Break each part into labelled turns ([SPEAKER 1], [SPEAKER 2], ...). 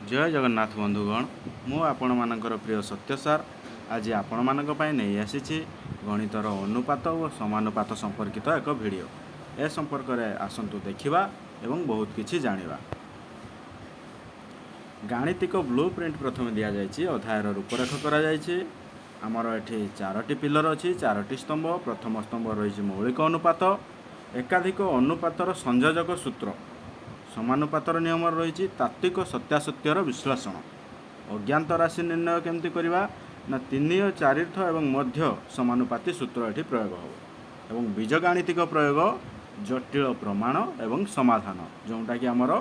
[SPEAKER 1] ଜୟ ଜଗନ୍ନାଥ ବନ୍ଧୁଗଣ, ମୁଁ ଆପଣମାନଙ୍କର ପ୍ରିୟ ସତ୍ୟ ସାର୍ ଆଜି ଆପଣମାନଙ୍କ ପାଇଁ ନେଇ ଆସିଛି ଗଣିତର ଅନୁପାତ ଓ ସମାନୁପାତ ସମ୍ପର୍କିତ ଏକ ଭିଡ଼ିଓ। ଏ ସମ୍ପର୍କରେ ଆସନ୍ତୁ ଦେଖିବା ଏବଂ ବହୁତ କିଛି ଜାଣିବା। ଗାଣିତିକ ବ୍ଲୁ ପ୍ରିଣ୍ଟ ପ୍ରଥମେ ଦିଆଯାଇଛି, ଅଧ୍ୟାୟର ରୂପରେଖ କରାଯାଇଛି। ଆମର ଏଠି ଚାରୋଟି ପିଲର ଅଛି, ଚାରୋଟି ସ୍ତମ୍ଭ। ପ୍ରଥମ ସ୍ତମ୍ଭ ରହିଛି ମୌଳିକ ଅନୁପାତ, ଏକାଧିକ ଅନୁପାତର ସଂଯୋଜକ ସୂତ୍ର, ସମାନୁପାତର ନିୟମ ରହିଛି, ତାତ୍ତ୍ୱିକ ସତ୍ୟାସତ୍ୟର ବିଶ୍ଳେଷଣ, ଅଜ୍ଞାତ ରାଶି ନିର୍ଣ୍ଣୟ କେମିତି କରିବା ନା ତିନି ଓ ଚାରିର୍ଥ ଏବଂ ମଧ୍ୟ ସମାନୁପାତୀ ସୂତ୍ର ଏଠି ପ୍ରୟୋଗ ହେବ, ଏବଂ ବୀଜଗାଣିତିକ ପ୍ରୟୋଗ, ଜଟିଳ ପ୍ରମାଣ ଏବଂ ସମାଧାନ, ଯେଉଁଟାକି ଆମର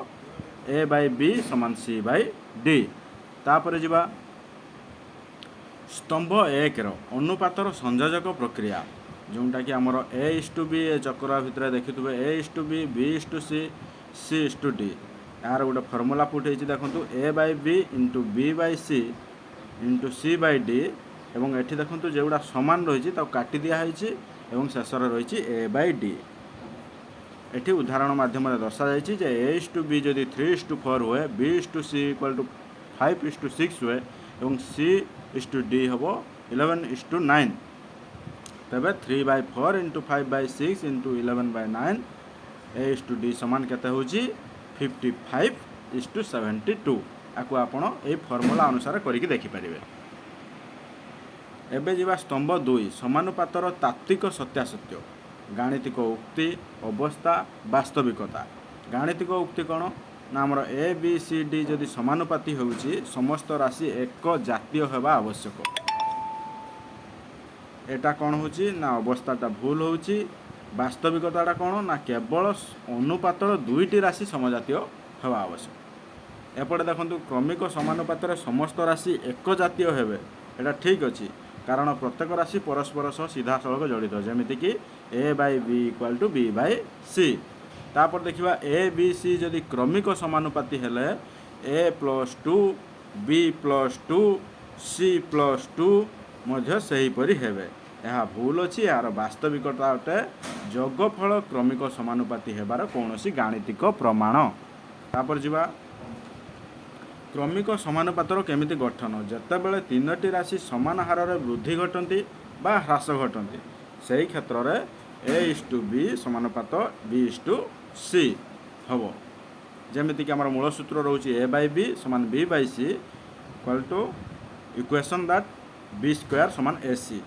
[SPEAKER 1] ଏ ବାଇ ବି ସମାନ ସି ବାଇ ଡି। ତାପରେ ଯିବା ସ୍ତମ୍ଭ 1ର ଅନୁପାତର ସଂଯୋଜକ ପ୍ରକ୍ରିୟା, ଯେଉଁଟାକି ଆମର ଏ ଇସ୍ ଟୁ ବି, ଏ ଚକ୍ର ଭିତରେ ଦେଖିଥିବେ, A is to B, B is to C, C is to D। ଏହାର ଗୋଟେ ଫର୍ମୁଲା ପୁଟ୍ ହେଇଛି, ଦେଖନ୍ତୁ, A by B into B by C into C by D। ଏବଂ ଏଠି ଦେଖନ୍ତୁ, ଯେଉଁଗୁଡ଼ା ସମାନ ରହିଛି ତାକୁ କାଟି ଦିଆହେଇଛି ଏବଂ ଶେଷରେ ରହିଛି ଏ ବାଇ ଡି। ଏଠି ଉଦାହରଣ ମାଧ୍ୟମରେ ଦର୍ଶାଯାଇଛି ଯେ ଏ ଇସ୍ ଟୁ ବି ଯଦି 3:4 ହୁଏ, B is to C equal to 5:6 ହୁଏ ଏବଂ ସି ଇସ୍ ଟୁ ଡି ହେବ 11:9, ତେବେ 3 by 4 into 5 by 6 into 11 by 9, A is to D ସମାନ କେତେ ହେଉଛି? 55:72। ଆକୁ ଆପଣ ଏଇ ଫର୍ମୁଲା ଅନୁସାରେ କରିକି ଦେଖିପାରିବେ। ଏବେ ଯିବା ସ୍ତମ୍ଭ 2, ସମାନୁପାତର ତାତ୍ତ୍ୱିକ ସତ୍ୟାସତ୍ୟ, ଗାଣିତିକ ଉକ୍ତି, ଅବସ୍ଥା, ବାସ୍ତବିକତା। ଗାଣିତିକ ଉକ୍ତି କ'ଣ ନା ଆମର ଏ ବି ସି ଡି ଯଦି ସମାନୁପାତୀ ହେଉଛି, ସମସ୍ତ ରାଶି ଏକ ଜାତୀୟ ହେବା ଆବଶ୍ୟକ। ଏଇଟା କ'ଣ ହେଉଛି ନା ଅବସ୍ଥାଟା ଭୁଲ ହେଉଛି। ବାସ୍ତବିକତାଟା କ'ଣ ନା କେବଳ ଅନୁପାତର ଦୁଇଟି ରାଶି ସମଜାତୀୟ ହେବା ଆବଶ୍ୟକ। ଏପଟେ ଦେଖନ୍ତୁ, କ୍ରମିକ ସମାନୁପାତରେ ସମସ୍ତ ରାଶି ଏକ ଜାତୀୟ ହେବେ, ଏଇଟା ଠିକ୍ ଅଛି, କାରଣ ପ୍ରତ୍ୟେକ ରାଶି ପରସ୍ପର ସହ ସିଧାସଳଖ ଜଡ଼ିତ, ଯେମିତିକି A by B equal to B by C। ତାପରେ ଦେଖିବା, ଏ ବି ସି ଯଦି କ୍ରମିକ ସମାନୁପାତୀ ହେଲେ A plus two, B plus two, C plus two ମଧ୍ୟ ସେହିପରି ହେବେ, ଏହା ଭୁଲ ଅଛି। ଏହାର ବାସ୍ତବିକତା ଅଟେ ଯୋଗଫଳ କ୍ରମିକ ସମାନୁପାତୀ ହେବାର କୌଣସି ଗାଣିତିକ ପ୍ରମାଣ। ତାପରେ ଯିବା କ୍ରମିକ ସମାନୁପାତର କେମିତି ଗଠନ। ଯେତେବେଳେ ତିନୋଟି ରାଶି ସମାନ ହାରରେ ବୃଦ୍ଧି ଘଟନ୍ତି ବା ହ୍ରାସ ଘଟନ୍ତି, ସେହି କ୍ଷେତ୍ରରେ ଏ ଇସ୍ ଟୁ ବି ସମାନୁପାତ ବି ଇସ୍ ଟୁ ସି ହେବ। ଯେମିତିକି ଆମର ମୂଳ ସୂତ୍ର ରହୁଛି ଏ ବାଇ ବି ସମାନ B by C equal to equation that B square ସମାନ ଏ ସି।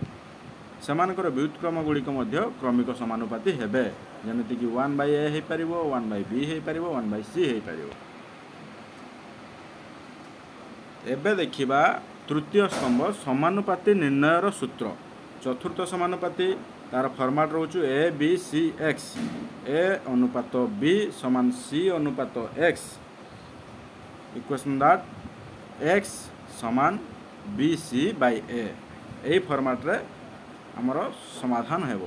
[SPEAKER 1] ସେମାନଙ୍କର ବ୍ୟୁତ୍କ୍ରମ ଗୁଡ଼ିକ ମଧ୍ୟ କ୍ରମିକ ସମାନୁପାତୀ ହେବେ, ଯେମିତିକି ୱାନ୍ ବାଇ ଏ ହେଇପାରିବ, ୱାନ୍ ବାଇ ବି ହେଇପାରିବ, ୱାନ୍ ବାଇ ସି ହେଇପାରିବ। ଏବେ ଦେଖିବା ତୃତୀୟ ସ୍ତମ୍ଭ, ସମାନୁପାତୀ ନିର୍ଣ୍ଣୟର ସୂତ୍ର। ଚତୁର୍ଥ ସମାନୁପାତୀ, ତାର ଫର୍ମାଟ୍ ରହୁଛି ଏ ବି ସି ଏକ୍ସ। ଏ ଅନୁପାତ ବି ସମାନ ସି ଅନୁପାତ ଏକ୍ସ, ଇକ୍ୱେସନ୍ that X ସମାନ ବି ସି ବାଇ ଏ। ଏହି ଫର୍ମାଟ୍ରେ ଆମର ସମାଧାନ ହେବ।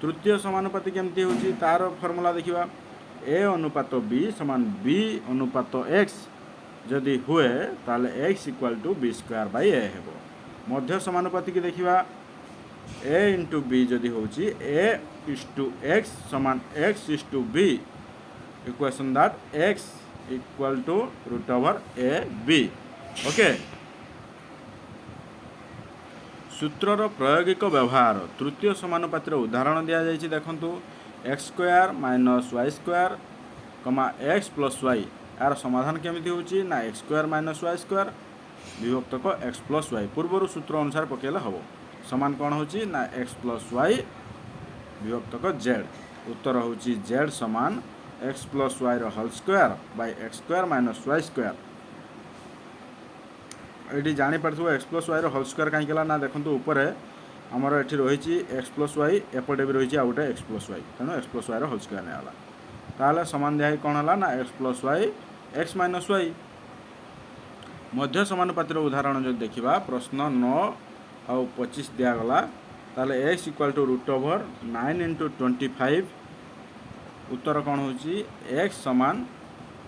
[SPEAKER 1] ତୃତୀୟ ସମାନୁପାତୀ କେମିତି ହେଉଛି, ତାର ଫର୍ମୁଲା ଦେଖିବା। ଏ ଅନୁପାତ ବି ସମାନ ବି ଅନୁପାତ ଏକ୍ସ ଯଦି ହୁଏ, ତାହେଲେ X equal to B square by A ହେବ। ମଧ୍ୟ ସମାନୁପାତିକି ଦେଖିବା। ଏ ଇଣ୍ଟୁ ବି ଯଦି ହେଉଛି ଏ ଇସ୍ ଟୁ ଏକ୍ସ ସମାନ X is to B, equation that X equal to root over A B। Okay, ସୂତ୍ରର ପ୍ରାୟୋଗିକ ବ୍ୟବହାର। ତୃତୀୟ ସମାନୁପାତିର ଉଦାହରଣ ଦିଆଯାଇଛି, ଦେଖନ୍ତୁ, X square minus Y square comma X plus Y। ଏହାର ସମାଧାନ କେମିତି ହେଉଛି ନା X square minus Y square ବିଭକ୍ତକ X plus Y, ପୂର୍ବରୁ ସୂତ୍ର ଅନୁସାରେ ପକାଇଲେ ହେବ, ସମାନ କ'ଣ ହେଉଛି ନା ଏକ୍ସ ପ୍ଲସ୍ ୱାଇ ବିଭକ୍ତକ ଜେଡ଼୍। ଉତ୍ତର ହେଉଛି ଜେଡ଼୍ ସମାନ ଏକ୍ସ ପ୍ଲସ୍ ୱାଇର whole square by X square minus Y square। ଏଇଠି ଜାଣିପାରୁଥିବ, ଏକ୍ସ ପ୍ଲସ୍ ୱାଇର ହୋଲ୍ ସ୍କୋୟାର କାହିଁକି ହେଲା ନା ଦେଖନ୍ତୁ, ଉପରେ ଆମର ଏଠି ରହିଛି ଏକ୍ସ ପ୍ଲସ୍ ୱାଇ, ଏପଟେ ବି ରହିଛି ଆଉ ଗୋଟେ ଏକ୍ସ ପ୍ଲସ୍ ୱାଇ, ତେଣୁ ଏକ୍ସ ପ୍ଲସ୍ ୱାଇର ହୋଲ୍ ସ୍କୋୟାର ନିଆଗଲା। ତାହେଲେ ସମାନ ଦିଆ ହେଇ କ'ଣ ହେଲା ନା X plus Y, X minus Y। ମଧ୍ୟ ସମାନୁପାତିର ଉଦାହରଣ ଯଦି ଦେଖିବା, ପ୍ରଶ୍ନ 9 ଆଉ 25 ଦିଆଗଲା, ତାହେଲେ X equal to root over 9 into 25। ଉତ୍ତର କ'ଣ ହେଉଛି? ଏକ୍ସ ସମାନ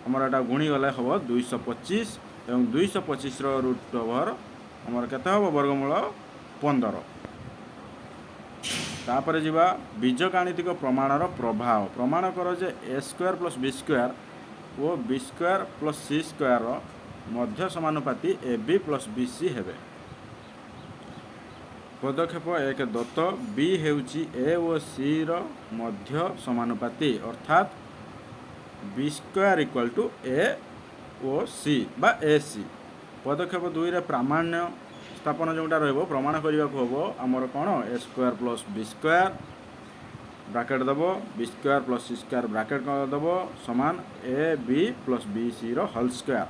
[SPEAKER 1] ଆମର ଏଇଟା ଗୁଣିଗଲେ ହେବ 225 ଏବଂ 225ର ରୁଟ୍ ଓଭର ଆମର କେତେ ହେବ? ବର୍ଗମୂଳ 15। ତାପରେ ଯିବା ବୀଜଗାଣିତିକ ପ୍ରମାଣର ପ୍ରଭାବ। ପ୍ରମାଣ କର ଯେ A square plus B square O B square plus C square ମଧ୍ୟ ସମାନୁପାତି A B plus B C ହେବେ। ପଦକ୍ଷେପ 1, ଦତ୍ତ ବି ହେଉଛି ଏ ଓ ସିର ମଧ୍ୟ ସମାନୁପାତି, ଅର୍ଥାତ୍ B square equal to A ଓ ସି ବା ଏ ସି। ପଦକ୍ଷେପ 2ରେ ପ୍ରାମାଣ୍ୟ ସ୍ଥାପନ ଯେଉଁଟା ରହିବ, ପ୍ରମାଣ କରିବାକୁ ହେବ ଆମର କ'ଣ? A square plus B square bracket ଦେବ, B square plus C square bracket ଦେବ, ସମାନ ଏ ବି ପ୍ଲସ୍ ବି ସିର ହୋଲ୍ ସ୍କୋୟାର।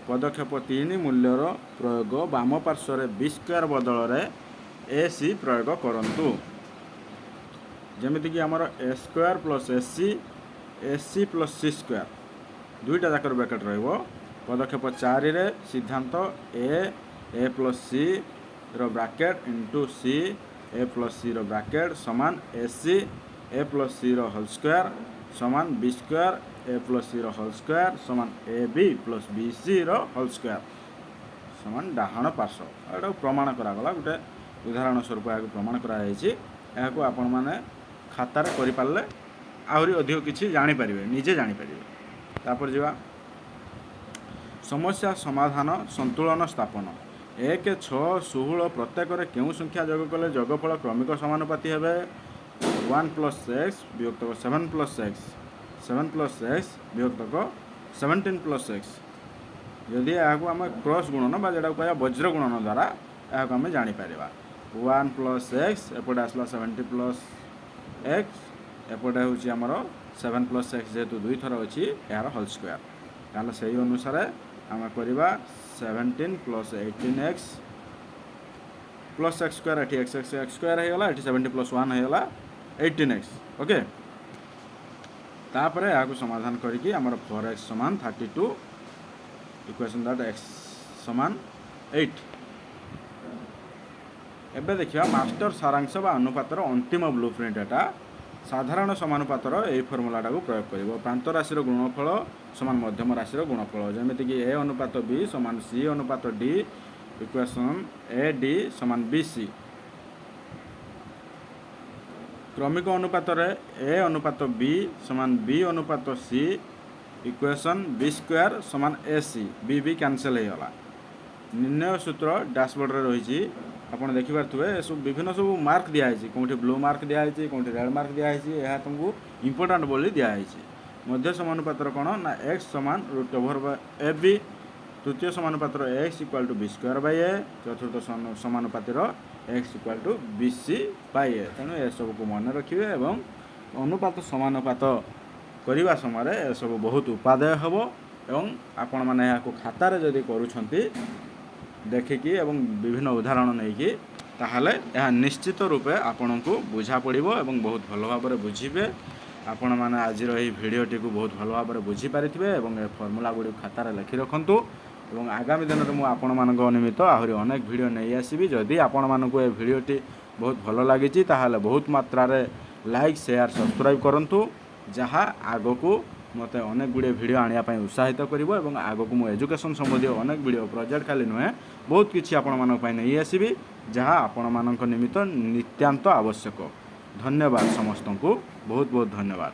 [SPEAKER 1] ପଦକ୍ଷେପ 3, ମୂଲ୍ୟର ପ୍ରୟୋଗ। ବାମ ପାର୍ଶ୍ୱରେ ବି ସ୍କୋୟାର ବଦଳରେ ଏ ସି ପ୍ରୟୋଗ କରନ୍ତୁ। ଯେମିତିକି ଆମର ଏ square plus A C, A C plus C square, ଦୁଇଟା ଯାକର ବ୍ରାକେଟ୍ ରହିବ। ପଦକ୍ଷେପ 4ରେ ସିଦ୍ଧାନ୍ତ, ଏ ଏ ପ୍ଲସ୍ ସିର bracket into C A plus ସିର ବ୍ରାକେଟ୍ ସମାନ ଏ ସି ଏ ପ୍ଲସ୍ ସିର ହୋଲ୍ ସ୍କୋୟାର ସମାନ ବି ସ୍କୋୟାର ଏ ପ୍ଲସ୍ ସିର ହୋଲ୍ ସ୍କୋୟାର ସମାନ ଏ ବି ପ୍ଲସ୍ ବି ସିର ହୋଲ୍ ସ୍କୋୟାର ସମାନ ଡାହାଣ ପାର୍ଶ୍ୱ। ଏଟାକୁ ପ୍ରମାଣ କରାଗଲା। ଗୋଟେ ଉଦାହରଣ ସ୍ୱରୂପ ଏହାକୁ ପ୍ରମାଣ କରାଯାଇଛି। ଏହାକୁ ଆପଣମାନେ ଖାତାରେ କରିପାରିଲେ ଆହୁରି ଅଧିକ କିଛି ଜାଣିପାରିବେ, ନିଜେ ଜାଣିପାରିବେ। ତାପରେ ଯିବା ସମସ୍ୟା ସମାଧାନ। ସନ୍ତୁଳନ ସ୍ଥାପନ। 1, 6, 16 ପ୍ରତ୍ୟେକରେ କେଉଁ ସଂଖ୍ୟା ଯୋଗ କଲେ ଯୋଗଫଳ କ୍ରମିକ ସମାନୁପାତି ହେବେ? 1 ପ୍ଲସ୍ ଏକ୍ସ ବିୟୋଗତକ 7 ପ୍ଲସ୍ ଏକ୍ସ, 7 ପ୍ଲସ୍ ଏକ୍ସ ବିୟୋଗତକ 17 ପ୍ଲସ୍ ଏକ୍ସ। ଯଦି ଏହାକୁ ଆମେ କ୍ରସ୍ ଗୁଣନ ବା ଯେଉଁଟାକୁ କହିବା ବଜ୍ର ଗୁଣନ ଦ୍ୱାରା ଏହାକୁ ଆମେ ଜାଣିପାରିବା। 1 ପ୍ଲସ୍ ଏକ୍ସ, ଏପଟେ ଆସିଲା 70 ପ୍ଲସ୍ ଏକ୍ସ, ଏପଟେ ହେଉଛି ଆମର 7 ପ୍ଲସ୍ ଏକ୍ସ, ଯେହେତୁ ଦୁଇଥର ଅଛି ଏହାର ହୋଲ୍ ସ୍କୋୟାର। ତାହେଲେ ସେଇ ଅନୁସାରେ ଆମେ କରିବା 17 plus 18 X plus X square. ଏଠି ଏକ୍ସ ଏକ୍ସ ଏକ୍ସ ସ୍କୋୟାର ହେଇଗଲା, ଏଠି 70 ପ୍ଲସ୍ 1 ହେଇଗଲା 18 ଏକ୍ସ। ଓକେ, ତାପରେ ଏହାକୁ ସମାଧାନ କରିକି ଆମର 4 ଏକ୍ସ ସମାନ 32, ଇକ୍ୱେସନ୍ that X ସମାନ 8। ଏବେ ଦେଖିବା ମାଷ୍ଟର ସାରାଂଶ ବା ଅନୁପାତର ଅନ୍ତିମ ବ୍ଲୁ ପ୍ରିଣ୍ଟ। ଏଟା ସାଧାରଣ ସମାନୁପାତର ଏଇ ଫର୍ମୁଲାଟାକୁ ପ୍ରୟୋଗ କରିବ। ପ୍ରାନ୍ତ ରାଶିର ଗୁଣଫଳ ସମାନ ମଧ୍ୟମ ରାଶିର ଗୁଣଫଳ। ଯେମିତିକି ଏ ଅନୁପାତ ବି ସମାନ ସି ଅନୁପାତ ଡି, ଇକ୍ୱେସନ୍ ଏ ଡି ସମାନ ବି ସି। କ୍ରମିକ ଅନୁପାତରେ ଏ ଅନୁପାତ ବି ସମାନ ବି ଅନୁପାତ ସି, ଇକ୍ୱେସନ୍ ବି ସ୍କୋୟାର ସମାନ A C, B B cancel ହେଇଗଲା। ନିର୍ଣ୍ଣୟ ସୂତ୍ର ଡ୍ୟାସବୋର୍ଡ଼ରେ ରହିଛି, ଆପଣ ଦେଖିପାରୁଥିବେ। ଏସବୁ ବିଭିନ୍ନ ସବୁ ମାର୍କ ଦିଆହେଇଛି, କେଉଁଠି ବ୍ଲୁ ମାର୍କ ଦିଆହେଇଛି, କେଉଁଠି ରେଡ଼୍ ମାର୍କ ଦିଆହେଇଛି। ଏହା ତୁମକୁ ଇମ୍ପୋର୍ଟାଣ୍ଟ ବୋଲି ଦିଆହେଇଛି। ମଧ୍ୟ ସମାନୁପାତର କ'ଣ ନା ଏକ୍ସ ସମାନ ରୁଟ୍ ଓଭର ଏ ବି। ତୃତୀୟ ସମାନୁପାତର X equal to B square Bai ଏ। ଚତୁର୍ଥ ସମାନୁପାତିର X equal to B C Bai ଏ। ତେଣୁ ଏସବୁକୁ ମନେ ରଖିବେ ଏବଂ ଅନୁପାତ ସମାନୁପାତ କରିବା ସମୟରେ ଏସବୁ ବହୁତ ଉପାଦେୟ ହେବ ଏବଂ ଆପଣମାନେ ଏହାକୁ ଖାତାରେ ଯଦି କରୁଛନ୍ତି ଦେଖିକି ଏବଂ ବିଭିନ୍ନ ଉଦାହରଣ ନେଇକି, ତାହେଲେ ଏହା ନିଶ୍ଚିତ ରୂପେ ଆପଣଙ୍କୁ ବୁଝା ପଡ଼ିବ ଏବଂ ବହୁତ ଭଲ ଭାବରେ ବୁଝିବେ। ଆପଣମାନେ ଆଜିର ଏହି ଭିଡ଼ିଓଟିକୁ ବହୁତ ଭଲ ଭାବରେ ବୁଝିପାରିଥିବେ ଏବଂ ଏ ଫର୍ମୁଲା ଗୁଡ଼ିକୁ ଖାତାରେ ଲେଖି ରଖନ୍ତୁ ଏବଂ ଆଗାମୀ ଦିନରେ ମୁଁ ଆପଣମାନଙ୍କ ନିମିତ୍ତ ଆହୁରି ଅନେକ ଭିଡ଼ିଓ ନେଇ ଆସିବି। ଯଦି ଆପଣମାନଙ୍କୁ ଏ ଭିଡ଼ିଓଟି ବହୁତ ଭଲ ଲାଗିଛି, ତାହେଲେ ବହୁତ ମାତ୍ରାରେ ଲାଇକ୍, ସେୟାର, ସବସ୍କ୍ରାଇବ୍ କରନ୍ତୁ, ଯାହା ଆଗକୁ ମୋତେ ଅନେକ ଗୁଡ଼ିଏ ଭିଡ଼ିଓ ଆଣିବା ପାଇଁ ଉତ୍ସାହିତ କରିବ ଏବଂ ଆଗକୁ ମୁଁ ଏଜୁକେସନ୍ ସମ୍ବନ୍ଧୀୟ ଅନେକ ଭିଡ଼ିଓ, ପ୍ରୋଜେକ୍ଟ ଖାଲି ନୁହେଁ, ବହୁତ କିଛି ଆପଣମାନଙ୍କ ପାଇଁ ନେଇ ଆସିବି, ଯାହା ଆପଣମାନଙ୍କ ନିମିତ୍ତ ନିତ୍ୟାନ୍ତ ଆବଶ୍ୟକ। ଧନ୍ୟବାଦ ସମସ୍ତଙ୍କୁ, ବହୁତ ବହୁତ ଧନ୍ୟବାଦ।